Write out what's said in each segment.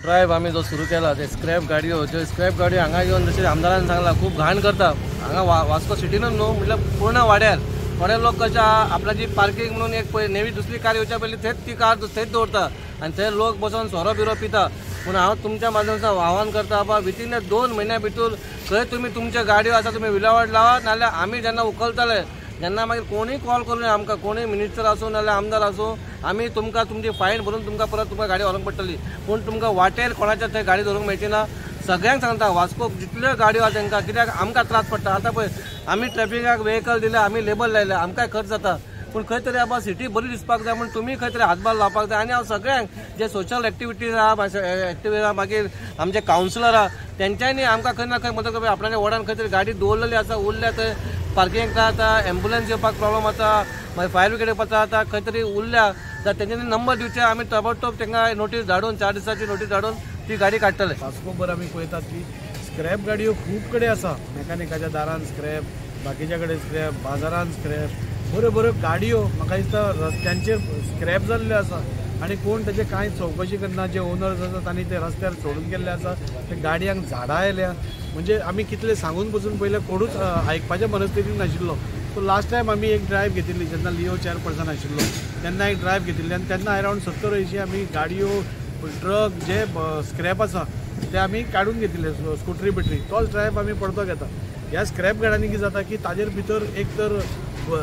Drive आमी जो सुरू केला ते स्क्रॅप गाडयो, ज्यो स्क्रॅप गाडयो हांगा येवन जशें आमदारान सांगला खूब घाण करता हांगा वास्को सिटीनूच न्हू म्हटल्यार पूर्ण वाड्यार थोडे लोक कशे आपल्याची पार्किंग म्हणून एक नेवी दुसरी कार येवच्या पयलीं थंयच ती कार थंयच दवरता आनी थंय लोक बसून सोरो बिरो पिता. पूण हांव तुमच्या माध्यमांतल्यान आव्हान करता बाबा विथीन 2 म्हयन्या भितर खंय तुमी तुमच्यो गाडयो आसा तुमी विलेवाट लावात, नाजाल्यार आमी जेन्ना उखलतले जेन्ना मागीर कोणूय कॉल करूं आमकां, कोणूय मिनिस्टर आसूं नाजाल्यार आमदार आसूं, आमी तुमकां तुमची फायन भरून तुमकां परत तुमकां गाडी व्हरूंक पडटली. पूण तुमकां वाटेर कोणाच्या थंय गाडी धरूंक मेळची ना. सगळ्यांक सांगता वास्को जितल्यो गाडयो आसा तांकां, कित्याक आमकां त्रास पडटा. आतां पळय आमी ट्रॅफिकाक वेहिकल दिलें, आमी लेबल लायलें, आमकांय खर्च जाता. पूण खंय तरी बाबा सिटी बरी दिसपाक जाय म्हूण तुमी खंय तरी हातभार लावपाक जाय. आनी हांव सगळ्यांक जे सोशल एक्टिविटीज आहा, एक्टिविटीज आहा, मागीर आमचे कावन्सिलर आहा, तेंच्यांनी आमकां खंय ना खंय मदत करपाक. आपणाच्या वॉर्डान खंय तरी गाडी दवरलेली आसा, उरल्या थंय पार्किंग जाता, एम्बुलन्स येवपाक प्रॉब्लम जाता, मागीर फायर ब्रिगेड येवपाक जाता, खंय तरी उरल्या जाल्यार तेंच्यांनी नंबर दिवचे, आमी ताबडतोब तांकां नोटीस धाडून 4 दिसांची नोटीस धाडून ती गाडी काडटले. वास्कोभर आमी पळयतात की स्क्रॅप गाडयो खूब कडेन आसा, मेकानिकाच्या दारान स्क्रॅप, बाकीच्या कडेन स्क्रॅप, बाजारान स्क्रॅप, बऱ्यो बऱ्यो गाडयो म्हाका दिसता रस्त्यांचेर स्क्रॅप जाल्ल्यो आसा आनी कोण ताचे कांय चवकशी करना. जे ओनर्स आसा तांणी ते रस्त्यार सोडून गेल्ले आसा, ते गाडयांक झाडां आयल्या. म्हणजे आमी कितले सांगून पसून पयलें कोणूच आयकपाच्या मनस्थितीन नाशिल्लो. सो लास्ट टायम आमी एक ड्रायव्ह घेतिल्ली जेन्ना लिओ चेअरपर्सन आशिल्लो तेन्ना एक ड्रायव्ह घेतिल्ली आनी तेन्ना अरावंड 70-80 आमी गाडयो, ट्रक जे स्क्रॅप आसा ते आमी काडून घेतिल्ले, स्कुटरी बिटरी. तोच ड्रायव्ह आमी परतो घेता. ह्या स्क्रॅप गाडयांनी कितें जाता की ताजेर भितर एक तर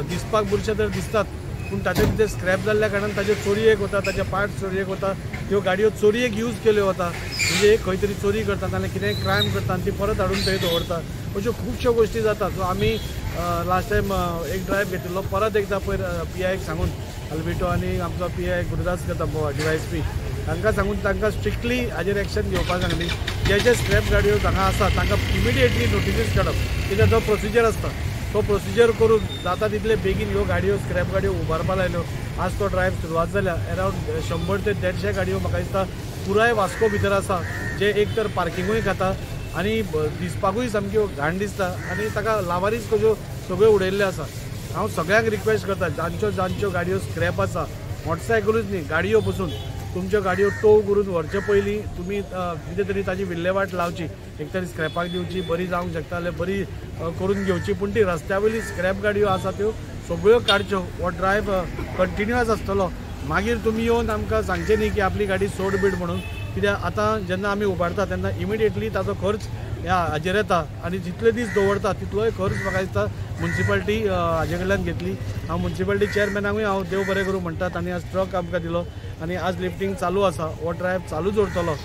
दिसपाक बुरशे तर दिसतात, पूण ताजे भितर स्क्रॅप जाल्ल्या कारणान ताजे चोरयेक वता, ताजे पार्ट चोरयेक वता, त्यो गाडयो चोरयेक यूज केल्यो वता. म्हणजे एक खंय तरी चोरी करता नाजाल्यार कितेंय क्रायम करता आनी ती परत हाडून थंय दवरता. अश्यो खुबश्यो गोश्टी जाता. सो आमी लास्ट टायम एक ड्रायव्ह घेतिल्लो, परत एकदां पयर पी आयक सांगून, अल्बिटो आनी आमचो P I Gurudas Kadam DYSP तांकां सांगून तांकां स्ट्रिक्टली हाजेर एक्शन घेवपाक सांगली. जे जे स्क्रॅप गाडयो हांगा आसा तांकां इमिडिएटली नोटिसीस काडप, कित्याक जो प्रोसिजर आसता तो प्रोसिजर करून जाता तितले बेगीन ह्यो गाडयो स्क्रॅप गाडयो उबारपाक लायल्यो. आज तो ड्रायव्ह सुरवात जाल्या. अरावंड 100 ते 150 गाडयो म्हाका दिसता पुराय वास्को भितर आसा, जे एक तर पार्किंगूय खाता आनी दिसपाकूय सामक्यो घाण दिसता आनी ताका लावारीच कश्यो सगळ्यो उडयल्ल्यो आसा. हांव सगळ्यांक रिक्वेस्ट करता, जांच्यो जांच्यो गाडयो स्क्रॅप आसा, मोटरसायकलूच न्ही गाडयो पसून, तुमच्यो गाडयो टोव करून व्हरचे पयलीं तुमी कितें तरी ताजी विल्हेवाट लावची, एक तरी स्क्रॅपाक दिवची, बरी जावंक शकता जाल्यार बरी करून घेवची, पूण ती रस्त्या वयली स्क्रॅप गाडयो आसा त्यो सगळ्यो काडच्यो. हो ड्रायव्ह कंटिन्युअस आसतलो. मागीर तुमी येवन आमकां सांगचें न्ही की आपली गाडी सोड बीड म्हणून, कित्याक आतां जेन्ना आमी उबारता तेन्ना इमिडिएटली ताजो खर्च ह्या हाजेर येता आनी जितले दीस दवरता तितलोय खर्च म्हाका दिसता मुन्सिपाल्टी हाजे कडल्यान घेतली. हांव मुन्सिपाल्टी चेअरमॅनाकूय हांव देव बरें करूं म्हणटा, तांणी आज ट्रक आमकां दिलो आनी आज लिफ्टींग चालू आसा. हो ड्रायव्ह चालूच उरतलो.